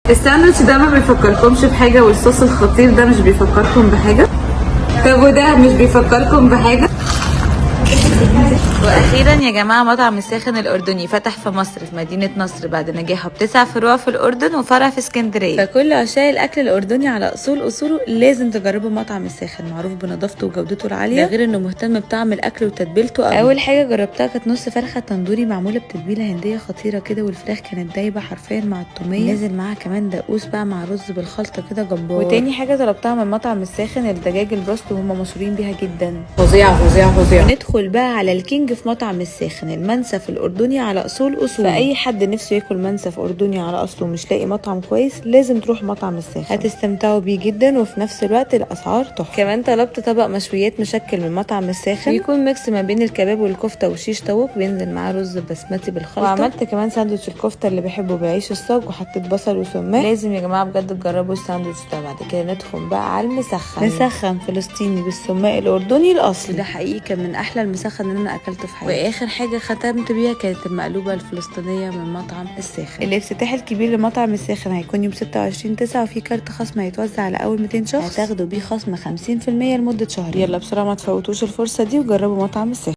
الساندوتش ده ما بيفكركمش بحاجة؟ والصوص الخطير ده مش بيفكركم بحاجة؟ طب وده مش بيفكركم بحاجة؟ واخيرا يا جماعة، مطعم الساخن الاردني فتح في مصر في مدينة نصر بعد نجاحه ب9 فروع في الاردن وفرع في اسكندريه. فكل عشاق الاكل الاردني على اصول اصوله لازم تجربوا مطعم الساخن، معروف بنظافته وجودته العالية، ده غير انه مهتم بطعم الاكل وتتبيلته قوي. اول حاجة جربتها كانت نص فرخة تندوري معمولة بتتبيله هنديه خطيرة كده، والفراخ كانت دايبه حرفيا مع التوميه، نازل معاها كمان دقوس بقى مع رز بالخلطه كده جبار. وتاني حاجة طلبتها من مطعم الساخن الدجاج البروست، وهم مشهورين بيها جدا. فظيعة فظيعة فظيعة. ندخل بقى على ال king في مطعم الساخن، المنسف الأردني على أصول أصول. فأي حد نفسه ياكل منسف أردني على أصله ومش لاقي مطعم كويس، لازم تروح مطعم الساخن، هتستمتعوا بيه جدا، وفي نفس الوقت الأسعار تحفة. كمان طلبت طبق مشويات مشكل من مطعم الساخن، بيكون mix ما بين الكباب والكفتة وشيش طاووق، بينزل معاه رز بسمتي بالخلطة. وعملت كمان ساندوتش الكفتة اللي بحبه بعيش الصاج، وحطيت بصل وسماق. لازم يا جماعة بجد تجربوا الساندوتش ده. بعد كده ندخل بقى على المسخن، مسخن فلسطيني بالسماق الأردني الأصلي، ده حقيقي كان من أحلى المسخن اللي أنا أكلته في حياتي. واخر حاجة ختمت بيها كانت المقلوبة الفلسطينية من مطعم الساخن. الافتتاح الكبير لمطعم الساخن هيكون يوم 26/9، وفي كارت خصم هيتوزع على اول 200 شخص، هتاخدوا بيه خصم 50% لمدة شهرين. يلا بسرعة ما تفوتوش الفرصة دي وجربوا مطعم الساخن.